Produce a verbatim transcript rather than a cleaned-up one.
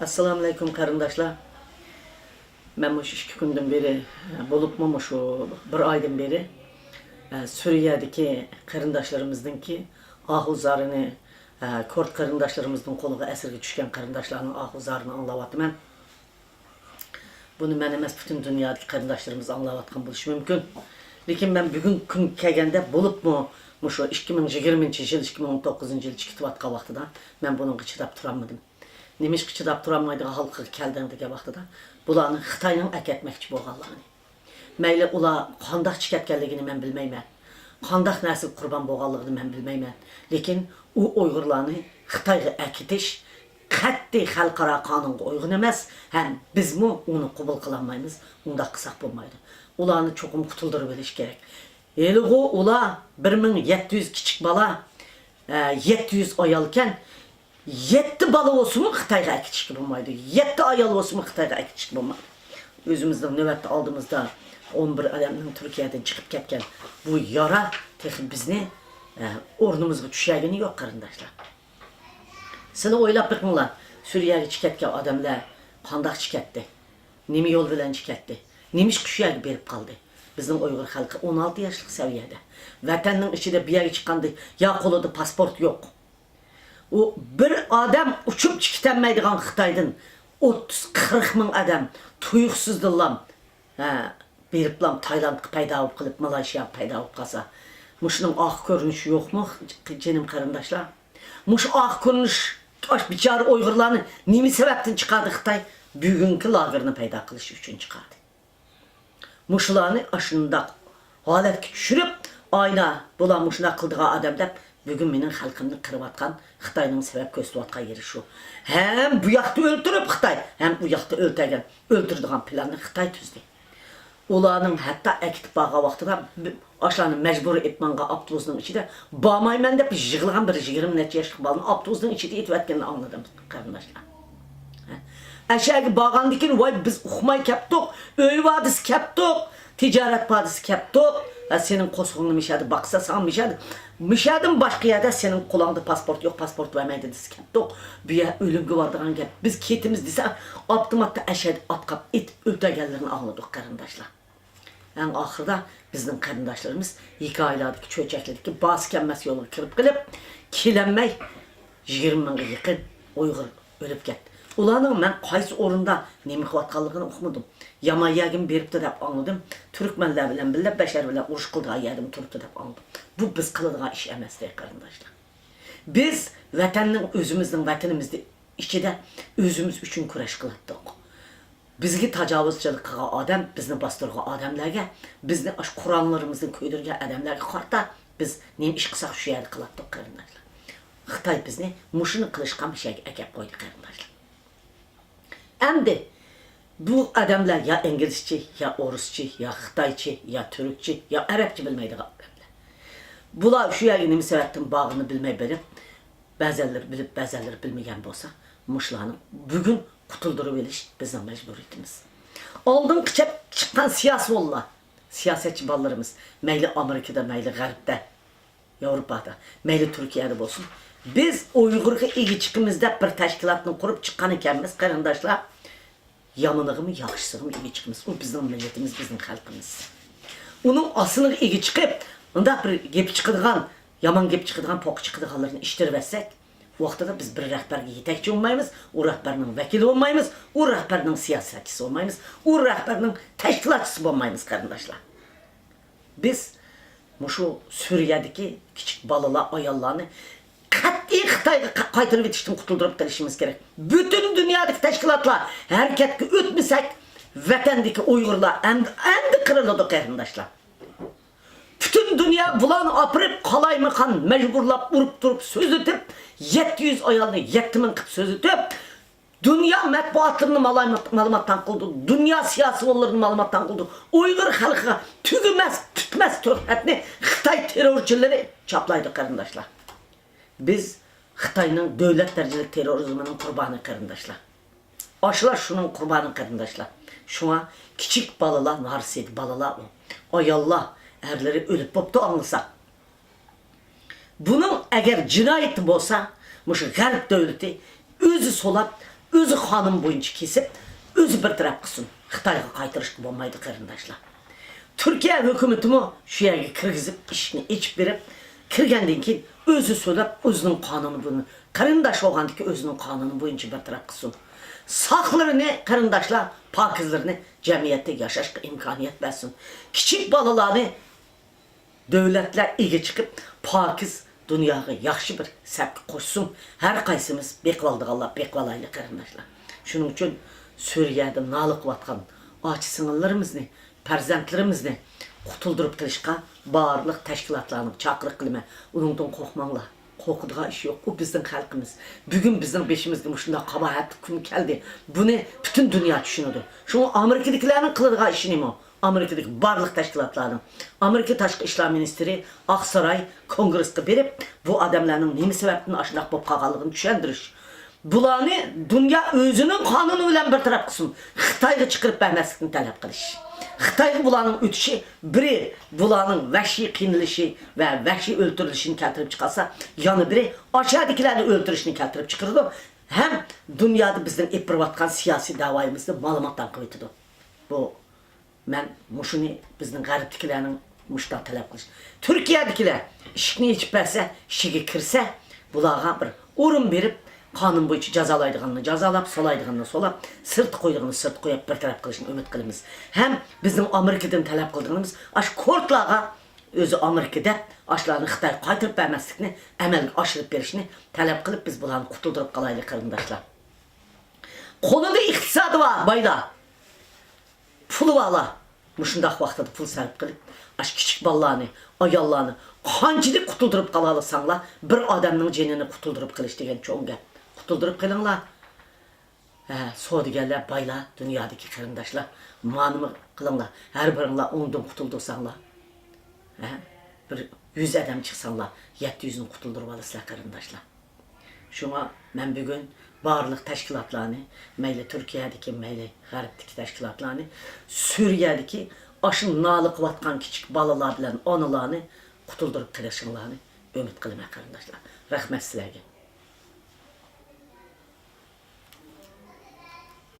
ئەسسالامۇئەلەيكۇم قېرىنداشلار. مەن مۇشۇ ئىككى كۈندىن بېرى، بولۇپمۇ مۇشۇ بىر ئايدىن بېرى، ئە، سۈرىيەدىكى قېرىنداشلىرىمىزنىڭكى ئاھۇ زارىنى، ئە، كۇرد قېرىنداشلىرىمىزنىڭ قولىغا ئەسىرگە چۈشكەن قېرىنداشلارنىڭ ئاھۇ زارىنى ئاڭلاۋاتىمەن. بۇنى مەن ئەمەس، پۈتۈن دۇنيادىكى قېرىنداشلىرىمىز ئاڭلاۋاتقان بولۇشى مۇمكىن. لېكىن مەن بۈگۈنكى كۈنگە كەلگەندە، بولۇپمۇ مۇشۇ ئىككى مىڭ يىگىرمىنچى يىل، ئىككى مىڭ ئون توققۇزىنچى يىل چىقىۋاتقان ۋاقتىدا مەن بۇنىڭغا چىداپ تۇرالمىدىم. نېمىشقا چىداپ تۇرالمايدىغان ھالقىغا كەلدىڭ دېگەن ۋاقتىدا، بۇلارنى خىتاينىڭ ئەكەتمەكچى بولغانلىقىنى. مەيلى ئۇلار قانداق چىكەتكەنلىكىنى مەن بىلمەيمەن. قانداق نەرسىگە قۇربان بولغانلىقىنى مەن بىلمەيمەن. لېكىن ئۇ ئۇيغۇرلارنى خىتايغا ئەكېتىش قەتئىي خەلقئارا قانۇنغا ئۇيغۇن ئەمەس ھەم بىزمۇ ئۇنى قوبۇل قىلالمايمىز. ئۇنداق قىلساق بولمايدۇ. ئۇلارنى چوقۇم قۇتۇلدۇرۇۋېلىش كېرەك. ھېلىغۇ ئۇلار بىر مىڭ يەتتە يۈز كىچىك بالا، ئە، يەتتە يۈز ئايالكەن، يەتتە بالا بولسىمۇ خىتايغا ئەكېتىشكە بولمايدۇ. يەتتە ئايال بولسىمۇ خىتايغا ئەكېتىشكە بولمايدۇ. ئۆزىمىزنىڭ نۆۋەتتە ئالدىمىزدا ئون بىر ئادەمنىڭ تۈركىيەدىن چىقىپ كەتكەن بۇ يارا تېخى بىزنى، ئە، ئورنىمىزغا چۈشەرگىنى يوق، قېرىنداشلار. سىلەر ئويلاپ بېقىڭلار، سۈرىيەگە چىكەتكەن ئادەملەر قانداق چىكەتتى؟ نېمە يول بىلەن چىكەتتى؟ نېمىشقا شۇ يەرگە بېرىپ قالدى؟ بىزنىڭ ئۇيغۇر خەلقى ئون ئالتە ياشلىق سەۋىيەدە. ۋەتەننىڭ ئىچىدە بۇ يەرگە چىققاندا يا قولىدا پاسپورت يوق. ئۇ بىر ئادەم ئۇچۇپ چىقىتەلمەيدىغان خىتايدىن ئوتتۇز قىرىق مىڭ ئادەم تۇيۇقسىزدىنلا، ھە، بېرىپلا تايلاندقا پەيدا بولۇپ قېلىپ، مالايشىياغا پەيدا بولۇپ قالسا، مۇشۇنىڭ ئارقا كۆرۈنۈشى يوقمۇ؟ جېنىم قېرىنداشلار، مۇشۇ ئارقا كۆرۈنۈش، ئاش بىچارە ئۇيغۇرلارنى نېمە سەۋەبتىن چىقاردى خىتاي؟ بۈگۈنكى لاگېرنى پەيدا قىلىش ئۈچۈن چىقاردى. مۇشۇلارنى ئاشۇنداق ھالەتكە چۈشۈرۈپ، ئاينا، بۇلار مۇشۇنداق قىلىدىغان ئادەم دەپ، بۈگۈن مېنىڭ خەلقىمنى قىرىۋاتقان خىتاينىڭ سەۋەب كۆرسىتىۋاتقان يېرى شۇ. ھەم بۇ ياقتا ئۆلتۈرۈپ خىتاي، ھەم ئۇ ياقتا ئۆلتۈرگەن، ئۆلتۈرىدىغان پىلاننى خىتاي تۈزدى. ئۇلارنىڭ ھەتتا ئەكېتىپ بارغان ۋاقتىدا، ئاشۇلارنى مەجبۇرىي ئېلىپ ماڭغان ئاپتوبۇسنىڭ ئىچىدە، بارمايمەن دەپ يىغلىغان بىر يىگىرمە نەچچە ياشلىق بالىنى ئاپتوبۇسنىڭ ئىچىدە ئېتىۋەتكىنىنى ئاڭلىدىم، قېرىنداشلار. ئەشەگە بارغاندىن كېيىن، ۋاي، بىز ئۇقماي كەپتۇق، ئۆي بار دېسە كەپتۇق، تىجارەت بار دېسە كەپتۇق. ھە، سېنىڭ قورسىقىڭنى مىشەدە باقسا، ساڭا مىشەدە، مىشەدىن باشقا يەردە سېنىڭ قولۇڭدا پاسپورت يوق، پاسپورت بەرمەيدۇ دېسە كەپتۇق. بۇ يەر ئۆلۈمگە بارىدىغان گەپ. بىز كېتىمىز دېسە، ئاپتوماتتا ئەشەدە ئاتقاپ ئېتىپ ئۆلتۈرگەنلىرىنى ئاڭلىدۇق، قېرىنداشلار. ئەڭ ئاخىرىدا بىزنىڭ قېرىنداشلىرىمىز ھېكايىلەردىكى، چۆچەكلەردىكى بارسا كەلمەس يولغا كىرىپ قېلىپ، كېلەلمەي يىگىرمە مىڭغا يېقىن ئۇيغۇر ئۆلۈپ كەتتى. ئۇلارنىڭ مەن قايسى ئورۇندا نېمە قىلىۋاتقانلىقىنى ئۇقمىدىم. يامان يەرگىمۇ بېرىپتۇ دەپ ئاڭلىدىم. تۈركمەنلەر بىلەن بىللە، بەشەر بىلەن ئۇرۇش قىلىدىغان يەردىمۇ تۇرۇپتۇ دەپ ئاڭلىدىم. بۇ بىز قىلىدىغان ئىش ئەمەستى، قېرىنداشلار. بىز ۋەتەننىڭ، ئۆزىمىزنىڭ ۋەتىنىمىزدە ئىچىدە ئۆزىمىز ئۈچۈن كۈرەش قىلاتتۇق. بىزگە تاجاۋۇزچىلىق قىلغان ئادەم، بىزنى باستۇرغان ئادەملەرگە، بىزنى ئاشۇ قوراللىرىمىزنى كۆيدۈرگەن ئادەملەرگە قارىتا بىز نېمە ئىش قىلساق شۇ يەردە قىلاتتۇق، قېرىنداشلار. خىتاي بىزنى مۇشۇنى قىلىشقا مۇشۇ يەرگە ئەكەپ قويدى، قېرىنداشلار. ئەمدى بۇ ئادەملەر يا ئىنگلىزچە، يا ئورۇسچە، يا خىتايچە، يا تۈركچە، يا ئەرەبچە بىلمەيدىغان ئادەملەر. بۇلار شۇ يەرگە نېمە سەۋەبتىن بارغىنىنى بىلمەي بېرىپ، بەزەنلىرى بىلىپ، بەزەنلىرى بىلمىگەن بولسا، مۇشۇلارنىڭ بۈگۈن قۇتۇلدۇرۇۋېلىش بىزنىڭ مەجبۇرىيىتىمىز. ئالدىنقى چەپ چىققان سىياسىيونلار، سىياسەتچى بالىلىرىمىز، مەيلى ئامېرىكىدا، مەيلى غەربتە، ياۋروپادا، مەيلى تۈركىيەدە بولسۇن، بىز ئۇيغۇرغا ئىگە چىقىمىز دەپ بىر تەشكىلاتنى قۇرۇپ چىققان ئىكەنمىز، قېرىنداشلار. يامىنىغىمۇ، ياخشىسىغىمۇ ئىگە چىقىمىز. ئۇ بىزنىڭ مىللىتىمىز، بىزنىڭ خەلقىمىز. ئۇنىڭ ئاسىنىغا ئىگە چىقىپ، ئۇنداق بىر گېپى چىقىدىغان، يامان گېپى چىقىدىغان، پوقى چىقىدىغانلىرىنى ئىشتىرىۋەتسەك، ۋاقتىدا بىز بىر رەھبەرگە يېتەكچى بولمايمىز، ئۇ رەھبەرنىڭ ۋەكىلى بولمايمىز، ئۇ رەھبەرنىڭ سىياسەتچىسى بولمايمىز، ئۇ رەھبەرنىڭ تەشكىلاتچىسى بولمايمىز، قېرىنداشلار. بىز مۇشۇ سۈرىيەدىكى كىچىك بالىلار، ئاياللارنى قەتئىي خىتايغا قا-، قايتۇرۇۋېتىشتىن قۇتۇلدۇرۇپ قېلىشىمىز كېرەك. پۈتۈن دۇنيادىكى تەشكىلاتلار ھەرىكەتكە ئۆتمىسەك، ۋەتەندىكى ئۇيغۇرلار ئەمدى، ئەمدى قىرىلىدۇ، قېرىنداشلار. پۈتۈن دۇنيا بۇلارنى ئاپىرىپ، قالايمىقان مەجبۇرلاپ، ئۇرۇپ تۇرۇپ سۆزلىتىپ، يەتتە يۈز ئايالنى يەتتە مىڭ قىلىپ سۆزلىتىپ، دۇنيا مەتبۇئاتلىرىنى مالامات-، مالىماتتان قىلدى، دۇنيا سىياسىيونلىرىنى مالىماتتان قىلدى. ئۇيغۇر خەلقىگە تۈگىمەس، پۈتمەس تۆھمەتنى خىتاي تېررورچىلىرى چاپلايدۇ، قېرىنداشلار. بىز خىتاينىڭ دۆلەت دەرىجىلىك تېررورىزمىنىڭ قۇربانى، قېرىنداشلار. ئاشۇلار شۇنىڭ قۇربانى، قېرىنداشلار. شۇڭا كىچىك بالىلار، نارسىدە بالىلار ئۇ. ئاياللار، ئەرلىرى ئۆلۈپ بوپتۇ ئاڭلىساق. بۇنىڭ ئەگەر جىنايىتى بولسا، مۇشۇ غەرب دۆلىتى ئۆزى سولاپ، ئۆزى قانۇن بويىچە كېسىپ، ئۆزى بىر تەرەپ قىلسۇن. خىتايغا قايتۇرۇشقا بولمايدۇ، قېرىنداشلار. تۈركىيە ھۆكۈمىتىمۇ شۇ يەرگە كىرگۈزۈپ، ئىشىكنى ئېچىپ بېرىپ، كىرگەندىن كېيىن ئۆزى سۆزلەپ، ئۆزىنىڭ قانۇنى بويىچە، قېرىنداش بولغاندىكى ئۆزىنىڭ قانۇنى بويىچە بىر تەرەپ قىلسۇن. ساقلىرىنى، قېرىنداشلار، پاكىزلىرىنى جەمئىيەتتە ياشاشقا ئىمكانىيەت بەرسۇن. كىچىك بالىلارنى دۆلەتلەر ئىگە چىقىپ، پاكىز دۇنياغا ياخشى بىر سەپكە قوشسۇن. ھەر قايسىمىز بېقىۋالىدىغانلار بېقىۋالايلى، قېرىنداشلار. شۇنىڭ ئۈچۈن سۈرىيەدە نالە قىلىۋاتقان ئاچا سىڭىللىرىمىزنى، پەرزەنتلىرىمىزنى قۇتۇلدۇرۇپ قېلىشقا بارلىق تەشكىلاتلارنى چاقىرىق قىلىمەن. ئۇنىڭدىن قورقماڭلار. قورقىدىغان ئىش يوق. ئۇ بىزنىڭ خەلقىمىز. بۈگۈن بىزنىڭ بېشىمىزغا مۇشۇنداق قاباھەتلىك كۈن كەلدى. بۇنى پۈتۈن دۇنيا چۈشىنىدۇ. شۇڭا ئامېرىكىدىكىلەرنىڭ قىلىدىغان ئىشى نېمە؟ ئامېرىكىدىكى بارلىق تەشكىلاتلارنىڭ، ئامېرىكا تاشقى ئىشلار مىنىستىرى ئاقساراي كونگرېسقا بېرىپ، بۇ ئادەملەرنىڭ نېمە سەۋەبتىن ئاشۇنداق بولۇپ قالغانلىقىنى چۈشەندۈرۈش. بۇلارنى دۇنيا ئۆزىنىڭ قانۇنى بىلەن بىر تەرەپ قىلسۇن. خىتايغا چىقىرىپ بەرمەسلىكنى تەلەپ قىلىش. خىتايغا بۇلارنىڭ ئۆتۈشى، بىرى بۇلارنىڭ ۋەھشىي قىينىلىشى ۋە ۋەھشىي ئۆلتۈرۈلۈشىنى كەلتۈرۈپ چىقارسا، يەنە بىرى ئاشۇ يەردىكىلەرنى ئۆلتۈرۈشنى كەلتۈرۈپ چىقىرىدۇ. ھەم دۇنيادا بىزنىڭ ئېلىپ بېرىۋاتقان سىياسىي دەۋايىمىزنى مالىماتاڭ قىلىۋېتىدۇ. بۇ مەن مۇشۇنى بىزنىڭ غەربتىكىلەرنىڭ مۇشۇنداق تەلەپ قىلىش. تۈركىيەدىكىلەر ئىشىكنى ئېچىپ بەرسە، ئىچىگە كىرسە، بۇلارغا بىر ئورۇن بېرىپ، قانۇن بويىچە جازالايدىغاننى جازالاپ، سولايدىغاننى سولاپ، سىرتقا قويىدىغاننى سىرتقا قويۇپ بىر تەرەپ قىلىشنى ئۈمىد قىلىمىز. ھەم بىزنىڭ ئامېرىكىدىن تەلەپ قىلىدىغىنىمىز، ئاشۇ كۇردلارغا ئۆزى ئامېرىكا دەپ، ئاشۇلارنى خىتايغا قايتۇرۇپ بەرمەسلىكنى ئەمەلگە ئاشۇرۇپ بېرىشنى تەلەپ قىلىپ، بىز بۇلارنى قۇتۇلدۇرۇپ قالايلى، قېرىنداشلار. قولىدا ئىقتىسادى بار بايلار، پۇلى بارلار مۇشۇنداق ۋاقتىدا پۇل سەرپ قىلىپ، ئاشۇ كىچىك بالىلارنى، ئاياللارنى قانچىلىك قۇتۇلدۇرۇپ قالالىساڭلار، بىر ئادەمنىڭ جېنىنى قۇتۇلدۇرۇپ قېلىش دېگەن چوڭ گەپ. قۇتۇلدۇرۇپ قېلىڭلار. ھە، سودىگەرلەر، بايلار، دۇنيادىكى قېرىنداشلار، مانىمۇ قىلىڭلار. ھەر بىرىڭلار ئوندىن قۇتۇلدۇرساڭلار، ھە، بىر يۈز ئادەم چىقساڭلار، يەتتە يۈزنى قۇتۇلدۇرۇۋالىسىلەر، قېرىنداشلار. شۇڭا مەن بۈگۈن بارلىق تەشكىلاتلارنى، مەيلى تۈركىيەدىكى، مەيلى غەربتىكى تەشكىلاتلارنى، سۈرىيەدىكى ئاشۇ نالە قىلىۋاتقان كىچىك بالىلار بىلەن ئانىلارنى قۇتۇلدۇرۇپ قېلىشىڭلارنى ئۈمىد قىلىمەن، قېرىنداشلار. رەھمەت سىلەرگە.